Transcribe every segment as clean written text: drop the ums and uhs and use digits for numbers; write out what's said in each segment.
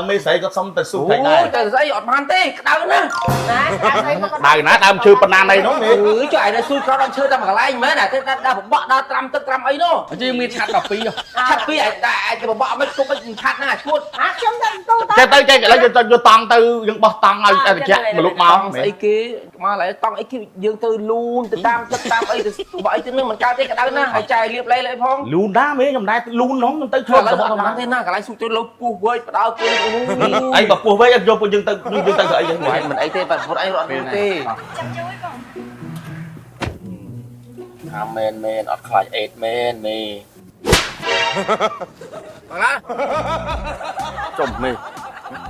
មេស្រីគាត់សុំទៅស៊ូត្រីដែរ ទៅស្អីអត់បានទេក្តៅណាស់ ណាក្តៅស្អីមក ដៅណាដើមឈើប៉ុណ្ណាណីនោះមេ អឺចុះឯងនៅស៊ូក្រោមដើមឈើតែមួយកន្លែងមែនអាទៅដល់បបក់ដល់ត្រាំទឹកត្រាំអីនោះ អញ្ចឹងមានឆាត់12 ឆាត់ពីឯងតែឯងទៅបបក់មិនគប់មិនឆាត់ណាឈួត អាខ្ញុំទៅទូទៅ ចេះទៅចេះឥឡូវយកយកតង់ទៅយើងបោះតង់ឲ្យតែត្រជាក់មកលុកមក ស្អីគេមកឡើយតង់អីគេយើងទៅលូនទៅតាមទឹកតាមអីទៅបក់អីទៅនឹងមិនកើតទេក្តៅណាស់ហើយចាយលៀបលេលេផង លូនណាមេខ្ញុំដែរលូននោះខ្ញុំទៅ ឆ្ល ឆ្លងស ង បុក អត់បានទេណាកន្លែងស៊ូទៅលោពោះវើយបដៅគូ អីបើពោះវិញយកពួកយើងទៅយើងទៅស្អីហ្នឹង មិនអីទេបាទពុតអីរត់ទេ ចាំជួយបង អាមែនមែនអត់ខ្លាចអេតមែនមេ បងណាចុំមេ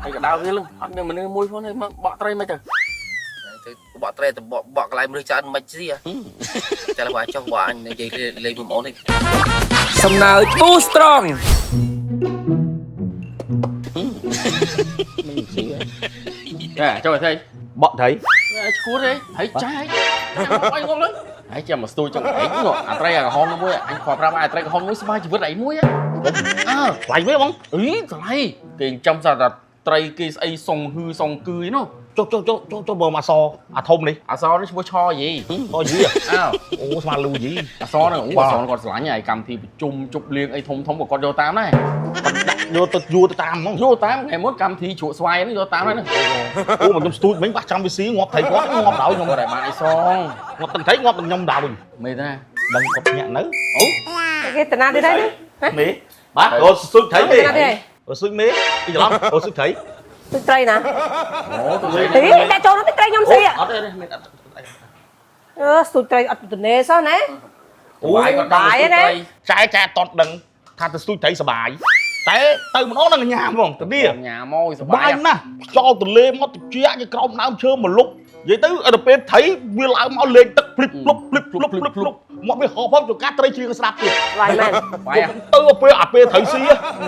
ហើយកដៅវាលឹងអត់មានមនុស្សមួយផងមកបក់ត្រីមិនទៅ ទៅបក់ត្រីទៅបក់បក់កន្លែងមនុស្សច្រើនមិនស៊ីតែឡើយចុះបក់អញនិយាយលេងបងប្អូននេះ សំណើចប៊ូស្រង ចាចូលទៅ បក់ត្រី ឈួតទេហើយចាយអញងល់លុយហើយចាំមកស្ទួយចង់ឯងនោះអាត្រីអាក្រហមនោះមួយអញខំប្រាប់អាត្រីក្រហមមួយស្បាយជីវិតឯងមួយអើ ថ្លៃវិញបង អីថ្លៃគេចិញ្ចឹមសត្វតែត្រីគេស្អីសុងហឺសុងគឺឯនោះ ចុះចុះចុះចុះចុះបងអសអាធំនេះ អសនេះឈ្មោះឆយី អូយី អើ អូស្មានលូយី អសហ្នឹងអូអសគាត់ស្រឡាញ់ហើយកម្មវិធីប្រជុំជប់លៀងអីធំធំក៏គាត់យកតាមដែរ យកទៅយួរទៅតាមហ្មង យកតាមថ្ងៃមុនកម្មវិធីជ្រក់ស្វាយហ្នឹងយកតាមហ្នឹង អូមកខ្ញុំស្ទូចមិញបាក់ចាំវិស៊ីងាប់ត្រីគាត់ងាប់ដល់ខ្ញុំ គាត់តែបានអីសង ងាប់ទឹកត្រីងាប់ខ្ញុំដល់វិញ មេតា ដឹងគាត់ញាក់នៅ អូ គេតាណាទៀតហើយ មេបាទអូស្ទូចត្រីមេ ណាទៀតហើយ អូស្ទូចមេពីច្រឡំអូស្ទូចត្រី ទឹកត្រីណា អូទៅ ហីតែចូលនោះទឹកត្រីខ្ញុំស៊ី អត់ទេមានអត់ អឺស្ទូចត្រីអត់ទនេសោះណា អូ បាយគាត់ដល់ ចែចែអត់តដឹងថាទៅស្ទូចត្រីសបាយតែទៅម្ដងនឹងញ៉ាំហ្មងទៅនេះ ញ៉ាំមកស ស បាយ បាយណាស់ខ្យល់ទលេមកត្រជាក់ជាក្រោមដើមឈើមកលុកនិយាយទៅដល់ពេលត្រីវាឡើងមកលេងទឹកភ្លិបភ្លុបភ្លិបភ្លុបភ្លិបភ្លុបមកវាហោះផងជួនកាលត្រីជ្រៀងស្ដាប់ទៀត បាយមែន បាយ ទៅពេលអាពេលត្រីស៊ី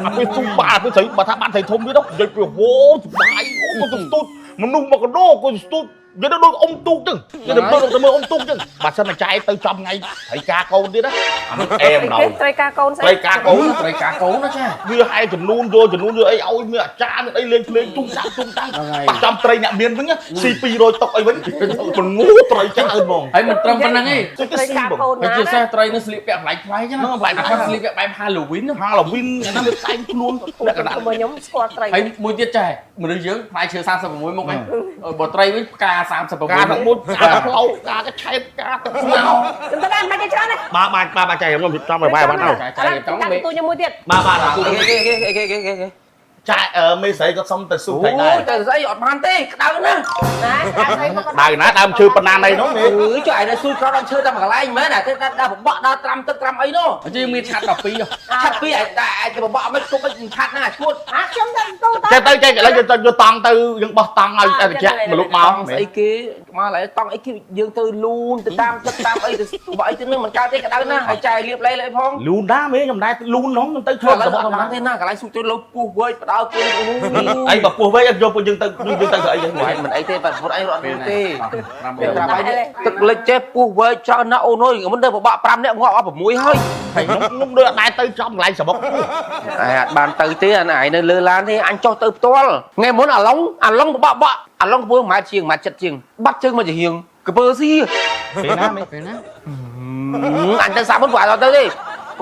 អាពេលទុំបាអាពេលត្រីបើថាបានត្រីធំទៀតនិយាយពីហូសបាយអូទៅស្ទូចមនុស្សមកកដោក៏ស្ទូចនិយាយទៅដូចអ៊ំទូកចឹងនិយាយទៅដូចទៅមើលអ៊ំទូកចឹងបើសិនតែចាយទៅចំថ្ងៃត្រីការកូនទៀតណាអានោះអែមដល់ គេត្រីការកូនស្អី ត្រីការកូន ត្រីកាកូនណាចា វាហែចំនួនយកចំនួនយកអីឲ្យមានអាចារ្យមានអីលេងភ្លេងទុំតាំងទុំតាំងបាក់ចំត្រីអ្នកមានវិញស៊ី200តុកអីវិញមិនងូត្រីច្រើនហ្មង ហើយមិនត្រឹមប៉ុណ្្នឹងទេ ត្រី ទៅស៊ីហ្មង ការកូន ហើយ ណា ជាពិសេសត្រីនឹងស្លៀកពាក់ប្លែកប្លែកណា ហ្នឹងប្លែក អាគាត់ស្លៀកពាក់បែប Halloween ណា Halloween អាហ្នឹងវាតែងខ្លួនលក្ខណៈ មើលខ្ញុំស្គាល់ត្រី ហើយមួយទៀតចេះមនុស្សយើងផ្លែឈើ36មុខហ្នឹងបើត្រីវិញផ្កា36 ការទាំងមុនការផ្លោកការកឆែតការទឹកស្នោ ខ្ញុំទៅដែរមិនគេច្រើនណា បាទបាទបាទចៃខ្ញុំរៀបចំឲ្យបាយបានហើយ ចាចារៀបចំមេ ទូខ្ញុំមួយទៀត បាទបាទ គេគេគេគេគេគេ ចែមេស្រីគាត់សុំទៅស៊ូ អូ ត្រីដែរ ទៅស្អីអត់បានទេក្តៅណាស់ ណាក្តៅស្អីមក ដៅណាដើមឈើប៉ុណ្ណាណីនោះមេ អឺចុះឯងនៅស៊ូក្រោមដើមឈើតែមួយកន្លែងមែនអាទៅដល់បក់ដល់ត្រាំទឹកត្រាំអីនោះ អញ្ចឹងមានឆាត់12 ឆាត់ពីឯងតែឯងទៅបក់មិនគប់មិនឆាត់ណាឈួត អាខ្ញុំទៅទូទៅ ចេះទៅចេះឥឡូវយកយកតង់ទៅយើងបោះតង់ឲ្យតែត្រជាក់មកលុកមក ស្អីគេមកឡើយតង់អីគេយើងទៅលូនទៅតាមទឹកតាមអីទៅបក់អីទៅនឹងមិនកើតទេក្តៅណាស់ហើយចាយលៀបលេលេផង លូនណាមេខ្ញុំដែរលូននោះខ្ញុំទៅឆ្លង ឥឡូវ សបុក អត់បានទេណាកន្លែងស៊ូទៅលោពោះវើយបដៅគូ អីបើពោះវិញយកពួកយើងទៅយើងទៅស្អីហ្នឹង មិនអីទេបាទពុតអីរត់ទេ 5 ប្រាប់ឲ្យទឹកលិចចេះពោះវើយច្រើនណាស់អូនអើយមិនទៅបបាក់5នាក់ងាប់អស់6ហើយ ហើយខ្ញុំដូចអត់ដែរទៅចំកន្លែងសបុក ឯងអត់បានទៅទេអាឯងនៅលើឡានទេអញចុះទៅផ្ទាល់ថ្ងៃមុនអាឡុងអាឡុងបបាក់បក់អាឡុងពើ1ម៉ែត្រជាង1ម៉ែត្រ7ជាងបាត់ជើងមកជាហៀងកពើស៊ី ពេលណាមេ ពេលណា អញទៅសាមុនព្រោះអត់ទៅទេ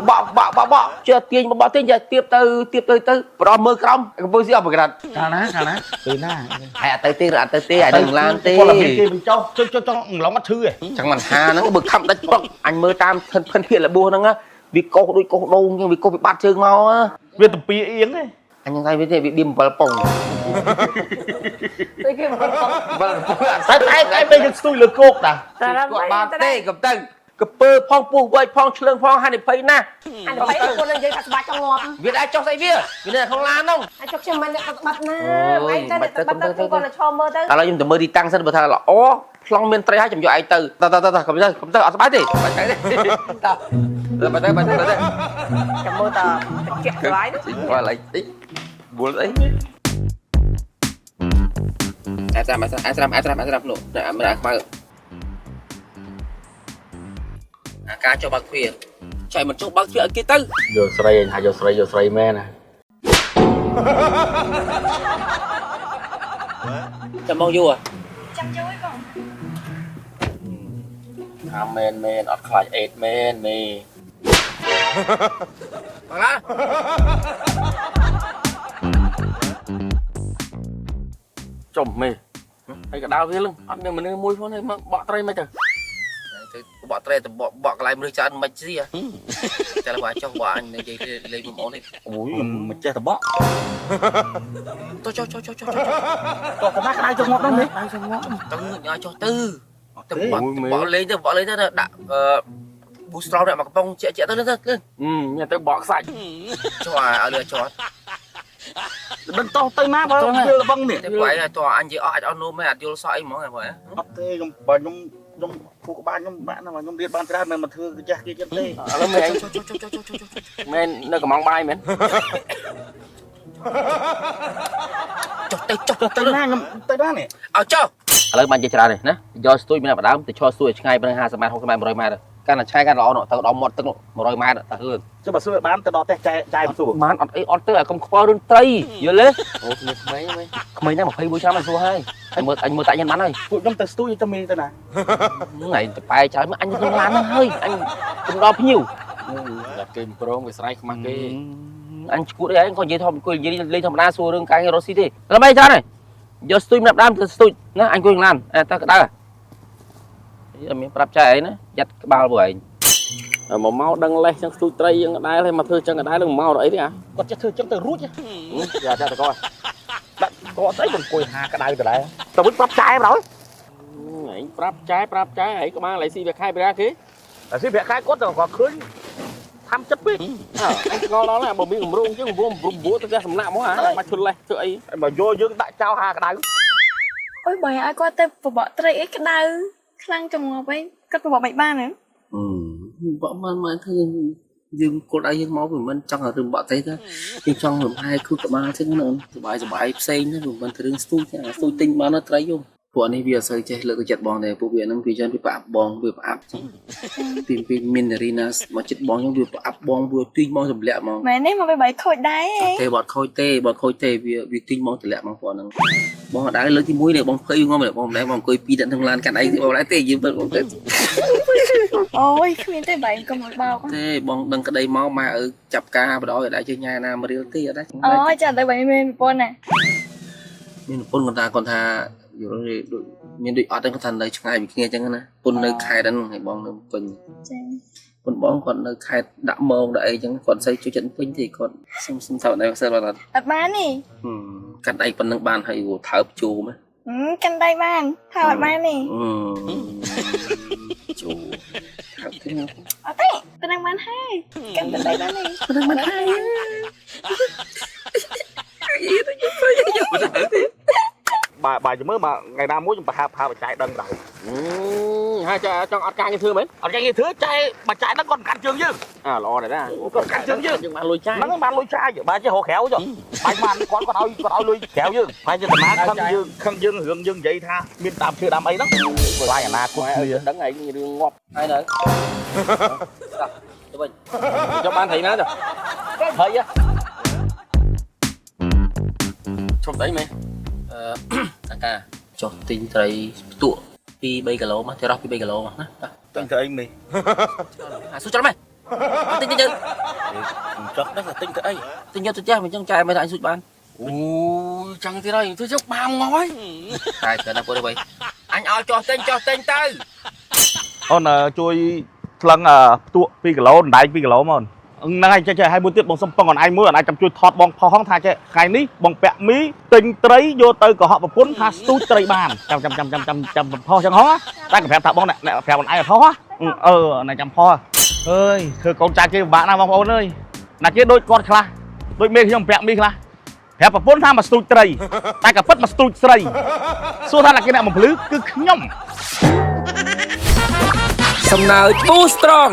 បក់បក់បក់បក់ជឿទាញបក់ទាញចេះទៀបទៅទៀបទៅទៅប្រោះមើលក្រោមកពើស៊ីអស់ប្រក្រាត់ កាលណាកាលណា ពេលណា ហើយអត់ទៅទេអត់ទៅទេអានឹងឡានទេ ពលមានគេវិញចុះចុះចុះចុះឡងអត់ឈឺទេ ចឹងមិនថាហ្នឹងបើខំដាច់ពុកអញមើលតាមភិនភិនភាករបួសហ្នឹងវាកោសដូចកោសដូងចឹងវាកោសវាបាត់ជើងមក វាតំពីអៀងទេ អញហ្នឹងហើយវាទេវាឌីម7ប៉ុង ទៅគេមកកុំ 7ប៉ុងអត់ តែតែតែពេលយើងស្ទួយលើគោកតា តែ គាត់បានទេកំទៅកពើផងពោះវែកផងឆ្លើងផងហានិភ័យណាស់ អានេះទៅគាត់នឹងនិយាយថាស្បាចង់ងាប់ វាដែរចុះស្អីវាវានៅក្នុងឡានហ្នឹង អាចចុះខ្ញុំមិនអ្នកបាត់ណាឯងតែអ្នកបាត់ទៅគាត់ទៅឈរមើលទៅ ឥឡូវខ្ញុំទៅមើលទីតាំងសិនបើថាល្អប្លង់មានត្រីហើយខ្ញុំយកឯងទៅតតតតកុំទៅកុំទៅអត់ស្បាយទេបាច់ទៅទេតបាច់ទៅបាច់ទៅទៅ ចាំមើលតជាក់ស្បាយនោះ បាល់អីបួលអីអែត្រាំអែត្រាំអែត្រាំអែត្រាំនោះអាមិនអាខ្មៅអាការចុះបើកទ្វារចៃមិនចុះបើកទ្វារឲ្យគេទៅ យកស្រីអញថាយកស្រីយកស្រីមែនណា ចាំបងយូរ ចាំយូរឯងបង ថាមែនមែនអត់ខ្លាចអេតមែនមេ បងឡា ចុំមេហើយកដៅវាលឹងអត់មានមនុស្សមួយផងហើយមកបក់ត្រីមិនទៅ ទៅបក់ត្រីទៅបក់បក់កន្លែងមនុស្សច្រើនមិនស៊ីតែឡើយចុះបក់អញនិយាយលេងបងប្អូននេះ អូយមិនចេះតបក់ ទៅចុះចុះចុះចុះ តោះកណាក្តៅចុងងាប់ហ្នឹងមេ ទៅញ៉ាចុះទៅទៅបក់បក់លេងទៅបក់លេងទៅដាក់អឺ boost strong ដាក់មកកំប៉ុងជាក់ជាក់ទៅទៅ អឺញ៉ាំទៅបក់ខ្សាច់ ចុះឲ្យលឿចុះ ដឹងតោះទៅណាបើវាលបងនេះ តែពួកឯងតអញនិយាយអស់អាចអស់នោមឯងអត់យល់សក់អីហ្មងឯងបង អត់ទេខ្ញុំបើខ្ញុំខ្ញុំគូក្បាលខ្ញុំបាក់ណាស់ខ្ញុំរៀនបានច្រើនមិនមកធ្វើចាស់គេចឹងទេ ឥឡូវមេឯង ចុះចុះចុះចុះចុះចុះ មែននៅកំងបាយមែន ចុះទៅចុះ ទៅណាខ្ញុំទៅណានេះ ឲ្យចុះឥឡូវបាននិយាយច្រើនទេណាយកស្ទួយមានបដើមទៅឈរស្ទួយឲ្យឆ្ងាយប៉ុណ្ណឹង50ម៉ែត្រ60ម៉ែត្រ100ម៉ែត្រកាន់តែឆ្ងាយកាន់ល្អនោះទៅដល់មាត់ទឹក100ម៉ែត្រទៅហឿន ចុះបើសួរបានទៅដល់ផ្ទះចែចែសួរ បានអត់អីអត់ទៅឲ្យកុំខ្វល់រឿងត្រីយល់ទេ អូគ្នាក្មេងមេ ក្មេងណាស់21ឆ្នាំហើយសួរហើយអញមើលអញមើលតាក់ញ៉ាំបានហើយ ពួកខ្ញុំទៅស្ទួយទៅមីទៅណា ថ្ងៃទៅបែច្រើនមកអញក្នុងឡានហ្នឹងហើយអញកុំដល់ភ្ញៀវ តែគេមិនព្រមគេស្រ័យខ្មាស់គេ អញឈួតអីឯងក៏និយាយធម្មអង្គុយនិយាយលេងធម្មតាសួររឿងការងាររស់ស៊ីទេល្បីច្រើនហើយយកស្ទួយម្នាក់ដើមទៅស្ទួយណាអញអង្គុយក្នុងឡានអើតើក្តៅអត់មានប្រាប់ចែឯងណាយ៉ាត់ក្បាលពួកឯង មកមកដឹងលេសចឹងស្ទូចត្រីយើងដដែលហើយមកធ្វើចឹងដដែលនឹងមកអីទេអា គាត់ចេះធ្វើចឹងទៅរួច យ៉ាចាតកោ ដាក់កស្អីអង្គុយហាក្តៅដដែលទៅវិញប្រាប់ចែបណ្ដោយ ឯងប្រាប់ចែប្រាប់ចែឯងក្បាលឯងស៊ីវាខែប្រាគេ តែស៊ីប្រាក់ខែគាត់ទៅគាត់ឃើញធ្វើចិត្តពេក អញស្គាល់ដល់ណាបើមានកម្រងចឹងរំរំវទៅផ្ទះសំណាក់មកអាបាច់ឈុនលេសធ្វើអី មកយកយើងដាក់ចោលហាក្តៅ អូយបងឲ្យគាត់ទៅបបក់ត្រីអីក្តៅខ្លាំងចងប់អីគាត់បបក់មិនបានហ៎ បក់មិនមិនធ្វើយើងគល់ឲ្យយើងមកវាមិនចង់ឲ្យរឿងបក់ទេទេយើងចង់លំហែគូក្បាលចឹងណាសบายសบายផ្សេងណាវាមិនទៅរឿងស្ទូចទេអាស្ទូចទិញបានត្រីយំពួកនេះវាអត់សូវចេះលើកទឹកចិត្តបងទេពួកវាហ្នឹងវាចឹងវាប្រអាប់បងវាប្រអាប់ចឹងពីពីមាននារីណាមកចិត្តបងចឹងវាប្រអាប់បងវាទាញបងទម្លាក់ហ្មង មែនទេមកវាបាយខូចដែរហី ទេបត់ខូចទេបត់ខូចទេវាវាទាញបងទម្លាក់ហ្មងពួកហ្នឹងបងអត់ដែរលើកទី1នេះបងភ័យងំបងមិនដែរបងអង្គុយពីរនាក់ក្នុងឡានកាន់អីបងដែរទេយើងបងទៅ អូយគ្មានទេបាយកុំឲ្យបោក ទេបងដឹងក្តីមកម៉ែឪចាប់ការបដ ாய் អត់ដែរចេះញ៉ែណាមករៀលទេអត់ដែរ អូយចាទៅបាយមានប្រពន្ធណា មានប្រពន្ធគាត់ថាគាត់ថាយល់ទេដូចមានដូចអត់ទេគាត់ថានៅឆ្ងាយពីគ្នាអញ្ចឹងណាពុននៅខេត្តហ្នឹងហើយបងនៅពេញ ចា ពុនបងគាត់នៅខេត្តដាក់មងដាក់អីអញ្ចឹងគាត់ស្អីជួយចិត្តពេញទេគាត់សុំសុំថាអត់ដែរសិនបាទ អត់បានទេ កាត់ដៃប៉ុណ្្នឹងបានហើយថើបជោម កាន់ដៃបានថាអត់បានទេ ជោថើបទេ អត់ទេប៉ុណ្ណឹងបានហើយកាន់ដៃបានទេ ប៉ុណ្្នឹងមិនហើយ បើបើចាំមើលមកថ្ងៃណាមួយខ្ញុំប្រហាផាបចែដឹងដែរ ហើយចង់អត់ការគេធ្វើមែន អត់គេធ្វើចែបើចែដឹងគាត់កាន់ជើងយើង អាល្អដែរណា គាត់កាន់ជើងយើង យើងបានលុយចាយ ហ្នឹងបានលុយចាយបើចេះរកក្រៅចុះបាច់បានគាត់គាត់ឲ្យគាត់ឲ្យលុយក្រៅយើងហើយចេះតាណាខឹងយើងខឹងយើងរឿងយើងនិយាយថាមានដើមឈើដើមអីហ្នឹងខ្លាចអនាគតគ្នា ដឹងឯងរឿងងាប់ ហើយនៅទៅវិញ ចុះបានត្រីណាចុះ ហើយ ឈប់អីមែន អឺអាកាចុះទិញត្រីផ្ទក់2 3គីឡូមកទៅរស់2 3គីឡូមកណាតោះ ទិញទៅអីនេះ អាស៊ូច្រំហ៎ទិញទិញទៅ ចុះដឹងតែទិញទៅអី ទិញយកទៅផ្ទះមិនចឹងចាយមិនថាអញស៊ូចបាន អូយចឹងទៀតហើយធ្វើចឹងបាមងាប់ហើយ តែច្រើនណាស់ពួកនេះវិញអញឲ្យចុះទិញចុះទិញទៅ អូនជួយថ្លឹងផ្ទក់2គីឡូដណ្ដែង2គីឡូមកហ្នឹងហើយចេះចេះហើយមួយទៀតបងសុំពឹងអនឯងមួយអនឯងចាំជួយថតបងផុសហងថាចេះថ្ងៃនេះបងពាក់មីទិញត្រីយកទៅកុហកប្រពន្ធថាស្ទូចត្រីបានចាំចាំចាំចាំចាំចាំផុសចឹងហងតែក៏ប្រាប់ថាបងអ្នកប្រាប់អនឯងផុសអឺណែចាំផុសអើយធ្វើកូនចៅគេពិបាកណាស់បងប្អូនអើយណាគេដូចគាត់ខ្លះដូចមេខ្ញុំពាក់មីខ្លះប្រាប់ប្រពន្ធថាមកស្ទូចត្រីតែក៏ពិតមកស្ទូចស្រីសួរថាអ្នកគេអ្នកបំភ្លឺគឺខ្ញុំ សំណើច Boost Strong